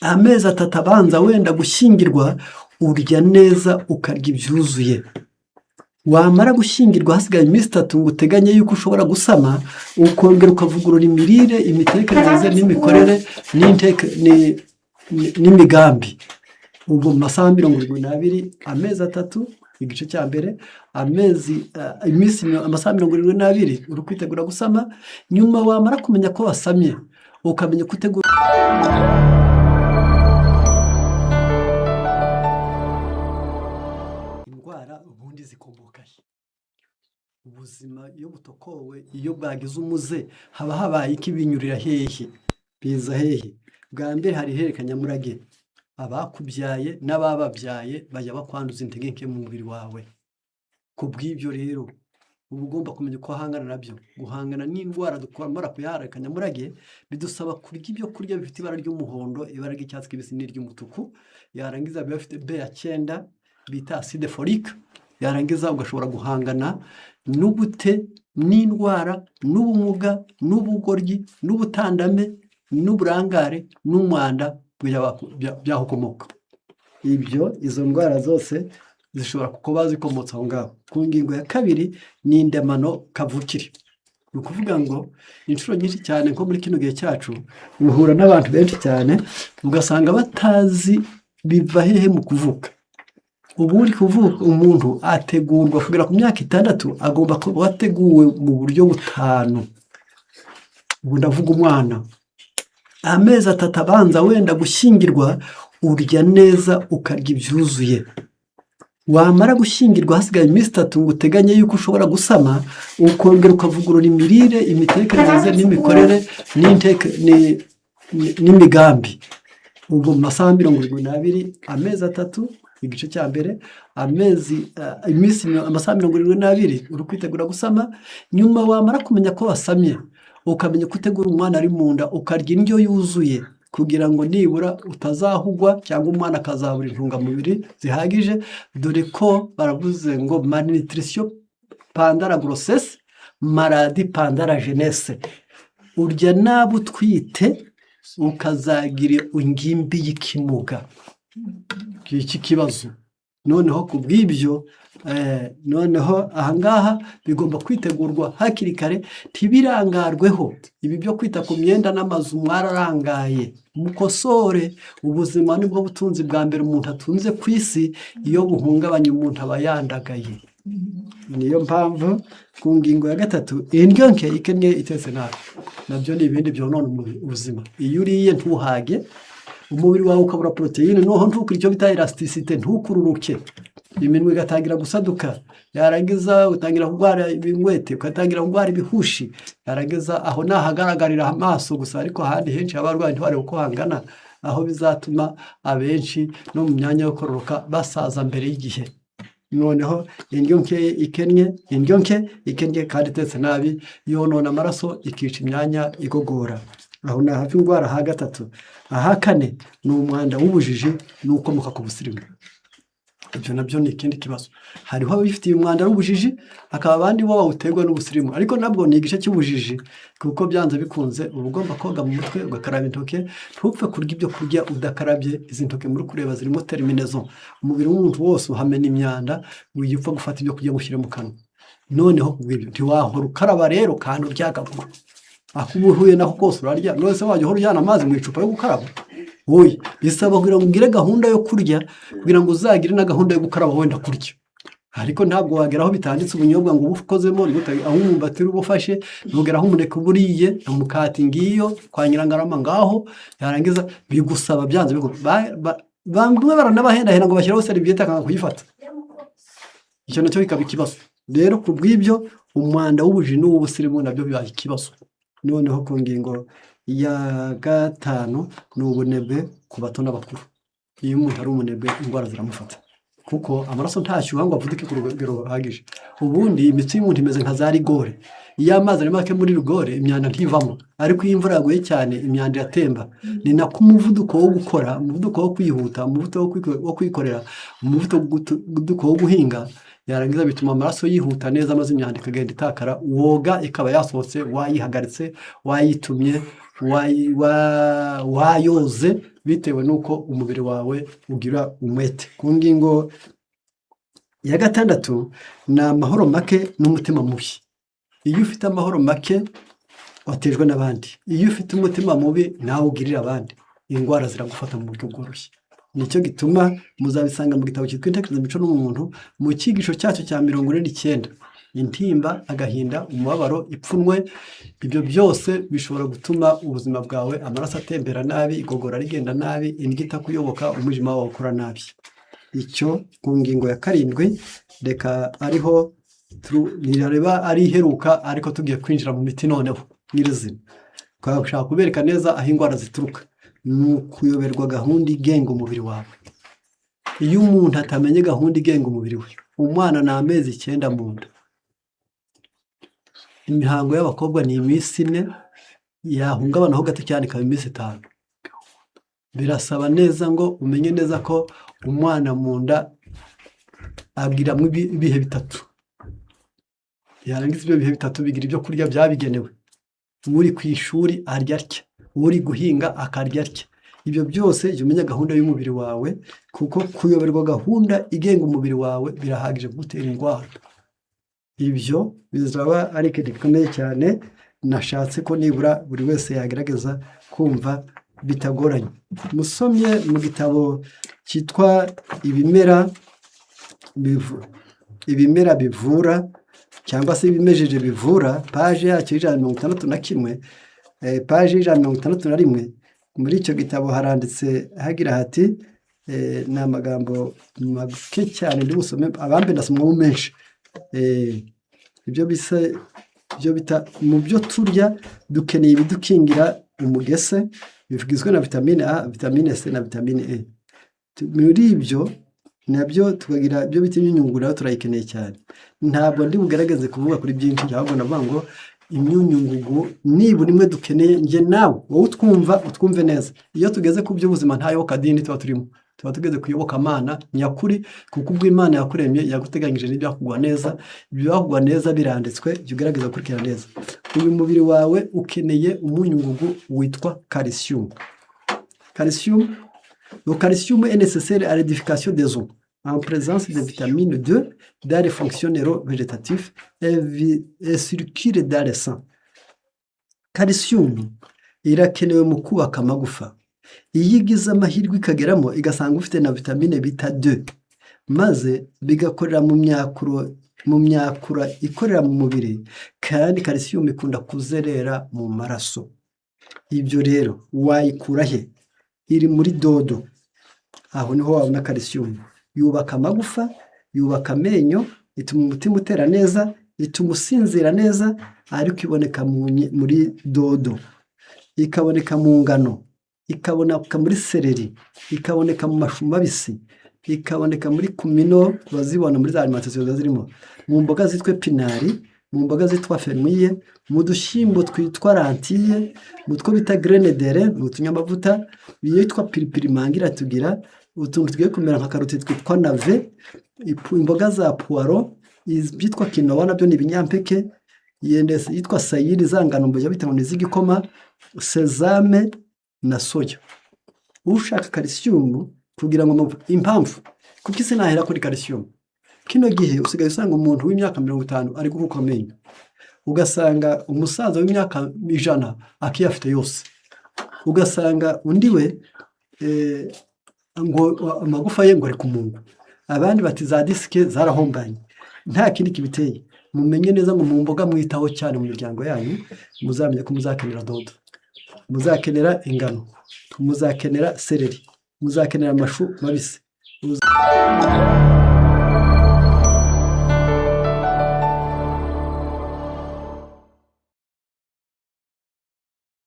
Amezi 3 abanza wenda gushyingirwa, urya neza ukarya ibyuzuye. Wamara gushyingirwa hasigaye iminsi 3 ngo uteganye yuko ushobora gusama, ukongera ukavugurura imirire, imitekerereze n'imikorere n'imigambi. Ubwo mu masaha 72, amezi 3, igice cya mbere, amezi iminsi amasaha 72 uri kwitegura gusama, nyuma wamara kumenya ko wasamye, ukamenya ko utegura. Indwara ubundi zikomoka he? Ubuzima iyo butokowe, iyo bwagize umuze, haba habaye iki? Binyurira hehe? Biza hehe? Bwa mbere hari ihererekanyamurage. Abakubyaye n'abababyaye bajya bakwanduza intege nke mu mubiri wawe. Ku bw'ibyo rero, uba ugomba kumenya uko uhangana nabyo. Guhangana n'indwara dukomora ku ihererekanyamurage bidusaba kurya ibyo kurya bifite ibara ry'umuhondo, ibara ry'icyatsi kibisi n'iry'umutuku, yarangiza biba bifite B ya 9 bita acide folique, yarangiza ugashobora guhangana n'ubute, n'indwara, n'ubumuga, n'ubugoryi, n'ubutandame, n'uburangare, n'umwanda by'aho ukomoka. Ibyo izo ndwara zose zishobora kuba zikomotse aho ngaho. Ku ngingo ya kabiri ni indemano kavukire. Ni ukuvuga ngo inshuro nyinshi cyane nko muri kino gihe cyacu uhura n'abantu benshi cyane ugasanga batazi biva hehe mu kuvuka. Ubundi kuvuka umuntu ategurwa kugera ku myaka 6, agomba kuba ateguwe mu buryo butanu. Ubu ndavuga umwana. Amezi 3 abanza wenda gushyingirwa, urya neza ukarya ibyuzuye. Wamara gushyingirwa hasigaye iminsi 3 ngo uteganye yuko ushobora gusama, ukongera ukavugurura imirire, imitekerereze n'imikorere n'imigambi. Ubwo mu masaha 72, amezi 3, igice cya mbere, amezi iminsi amasaha 72 uri kwitegura gusama, nyuma wamara kumenya ko wasamye, ukamenya ko utegura umwana ari mu nda, ukarya indyo yuzuye kugira ngo nibura utazahugwa cyangwa umwana akazabura intungamubiri zihagije, dore ko baravuze ngo malnutrition pendant la grossesse, maladie pendant la jeunesse. Urya nabi utwite ukazagira ingimbi y'ikimuga. Iki kibazo. Noneho ku bw'ibyo, noneho ahangaha bigomba kwitegurwa hakiri kare, ntibirangarweho. Ibi byo kwita ku myenda n'amazu mwararangaye, mukosore. Ubuzima nibwo butunzi bwa mbere umuntu atunze ku isi, iyo buhungabanye umuntu aba yandagaye. Niyo mpamvu ku ngingo ya gatatu, indyo nke ikennye itetse nabi, nabyo ni ibindi byonona ubuzima. Iyo uriye ntuhage, umubiri wawe ukabura poroteyine, noneho ntukure icyo bita élasticité, ntukururuke, iminwa igatangira gusaduka, yarangiza utangira kurwara ibingwete, ugatangira kurwara ibihushi, yarangiza aho ni ahagaragarira amaso gusa, ariko ahandi henshi abarwayi ntibarebe uko hangana, aho bizatuma abenshi no mu myanya yo kororoka basaza mbere y'igihe. Noneho indyo nke ikennye, indyo nke ikennye kandi itetse nabi yonona amaraso, ikica imyanya igogora. Aho ni ahava indwara ha gatatu. Aha kane ni umwanda w'ubujiji n'ukomoka ku busirimu. Ibyo nabyo ni ikindi kibazo. Hariho ababifitiye umwanda w'ubujiji, hakaba abandi bo bawuterwa n'ubusirimu, ariko nabwo ni igice cy'ubujiji, kuko byanze bikunze uba ugomba koga mu mutwe, ugakaraba intoke, ntupfe kurya ibyo kurya udakarabye. Izi ntoke muri kureba zirimo terminaisons, umubiri w'umuntu wose uhamena imyanda, ujya upfa gufata ibyo kurya ngo ushyire mu kanwa. Noneho kubw'ibyo ntiwahora ukaraba rero kandi uryagagura, aho uba uhuye nako kose urarya. None se wajya uhora ujyana amazi mu icupa yo gukaraba? Oya, bisaba kugira ngo ugire gahunda yo kurya, kugira ngo uzagire na gahunda yo gukaraba wenda kurya. Ariko ntabwo wagera aho bitanditse ubunyobwa ngo ube ukozemo, aho umwumbati uba ufashe, ntugera aho umuneke uba uriye, umukati ngiyo kwa Nyirangarama ngaho, yarangiza bigusaba byanze bikunze. Bamwe baranabahendahenda ngo bashyiraho serviette akanga kuyifata. Icyo nacyo kikaba ikibazo. Rero ku bw'ibyo umwanda w'ubujiji n'uw'ubusirimu nabyo bibaye ikibazo. Noneho ku ngingo ya gatanu ni ubunebwe ku bato n'abakuru. Iyo umuntu ari umunebwe indwara ziramufata, kuko amaraso ntashyuha ngo avuduke ku rugero ruhagije. Ubundi imitsi y'umuntu imeze nka za rigole. Iyo amazi ari make muri rigole imyanda ntivamo, ariko iyo imvura yaguye cyane imyanda iratemba. Ni nako umuvuduko wo gukora, umuvuduko wo kwihuta, umuvuduko wo kwikorera, umuvuduko wo guhinga, yarangiza bituma amaraso yihuta neza, maze imyanda ikagenda itakara, woga ikaba yasohotse, wayihagaritse, wayitumye, wayoze. bitewe n'uko umubiri wawe ugira umwete. Ku ngingo ya gatandatu ni amahoro make n'umutima mubi. Iyo ufite amahoro make watejwe n'abandi, iyo ufite umutima mubi nawe ugirira abandi, indwara ziragufata mu buryo bworoshye. Nicyo gituma muzabisanga mu gitabo cyitwa Intekerezo n'Umuntu, mu cyigisho cyacyo cya 49: intimba, agahinda, umubabaro, ipfunwe, ibyo byose bishobora gutuma ubuzima bwawe, amaraso atembera nabi, igogora rigenda nabi, indyo itakuyoboka, umwijima wawe ukora nabi. Icyo ku ngingo ya karindwi, reka ariho ntirareba ari iheruka, ariko tugiye kwinjira mu miti noneho nyirizina. Twashaka kubereka neza aho indwara zituruka, ni ukuyoberwa gahunda igenga umubiri wawe. Iyo umuntu atamenye gahunda igenga umubiri we, umwana ni amezi 9 mu nda, imihango y'abakobwa ni iminsi 4, yahungabanaho gato cyane ikaba iminsi 5. Birasaba neza ngo umenye neza ko umwana mu nda abwiramo ibihe bitatu, yarangiza ibyo bihe bitatu bigira ibyo kurya byabigenewe. Uri ku ishuri arya atya, uri guhinga akarya atya. Ibyo byose jya umenya gahunda y'umubiri wawe, kuko kuyoberwa gahunda igenga umubiri wawe birahagije kugutera indwara. Ibyo bizaba ari ikintu gikomeye cyane, nashatse ko nibura buri wese yagerageza kumva bitagoranye. Musomye mu gitabo cyitwa Ibimera bivura cyangwa se Ibimejeje bivura, paje yacyo y'161, paje y'161, muri icyo gitabo haranditse hagira hati, ni amagambo make cyane ndi busome, abambe ndasomamo menshi. Ibyo bisa ibyo bita mu byo turya, dukeneye ibidukingira umugese bigizwe na vitamine A, vitamine C na vitamine E. Muri ibyo nabyo tukagira ibyo bita imyunyungugu, nayo turayikeneye cyane. Ntabwo ndi bugaragaze kuvuga kuri byinshi, ahubwo ndavuga ngo imyunyungugu nibura imwe dukeneye, njye nawe, wowe utwumva, utwumve neza. Iyo tugeze ku by'ubuzima, nta yokadini tuba turimo, tuba tugeze ku iyobokamana nyakuri, kuko ubwo Imana yakuremye yaguteganyije n'ibyakugwa neza. Ibyakugwa neza biranditswe, jya ugerageza gukurikira neza. Uyu mubiri wawe ukeneye umunyungugu witwa calcium. Calcium, le calcium est nécessaire à l'édification des os en présence de vitamine D dans les fonctions neurovégétatives et circule dans le sang. Calcium irakenewe mu kubaka amagufa. Iyo igize amahirwe ikageramo, igasanga ufite na vitamine bita D, maze bigakorera mu myakuro, mu myakura ikorera mu mubiri, kandi calcium ikunda kuzerera mu maraso. Ibyo rero wayikura he? Iri muri dodo, aho niho wabona calcium. Yubaka amagufa, yubaka amenyo, ituma umutima utera neza, ituma usinzira neza, ariko iboneka muri dodo, ikaboneka mu ngano, ikaboneka muri seleri, ikaboneka mu mashu mabisi, ikaboneka muri kumino, bazibona muri za alimentation ziba zirimo, mu mboga zitwa épinards, mu mboga zitwa fenouil, mu dushyimbo twitwa lentilles, mu two bita graines de lin, ni utunyamavuta, iyitwa piripiri mangi iratugira, utuntu tugiye kumera nka karoti twitwa navet, imboga za puwaro, ibyitwa quinoa nabyo ni ibinyampeke, yitwa sayiri, za ngano bajya bita ngo ni iz'igikoma, sésame na soya. Ushaka calcium kugira ngo impamvu kuko isi nahera kuri calcium. Kino gihe usigaye usanga umuntu w'imyaka 50 ari gukuka amenyo, ugasanga umusaza w'imyaka 100 akiyafite yose, ugasanga undi we ngo amagufa ye ngo ari kumungwa, abandi bati za disques zarahombanye, nta kindi kibiteye. Mumenye neza ngo mu mboga mwitaho cyane mu miryango yanyu, muzamenye ko muzakenera dodo, muzakenera ingano, muzakenera seleri, muzakenera amashu mabisi.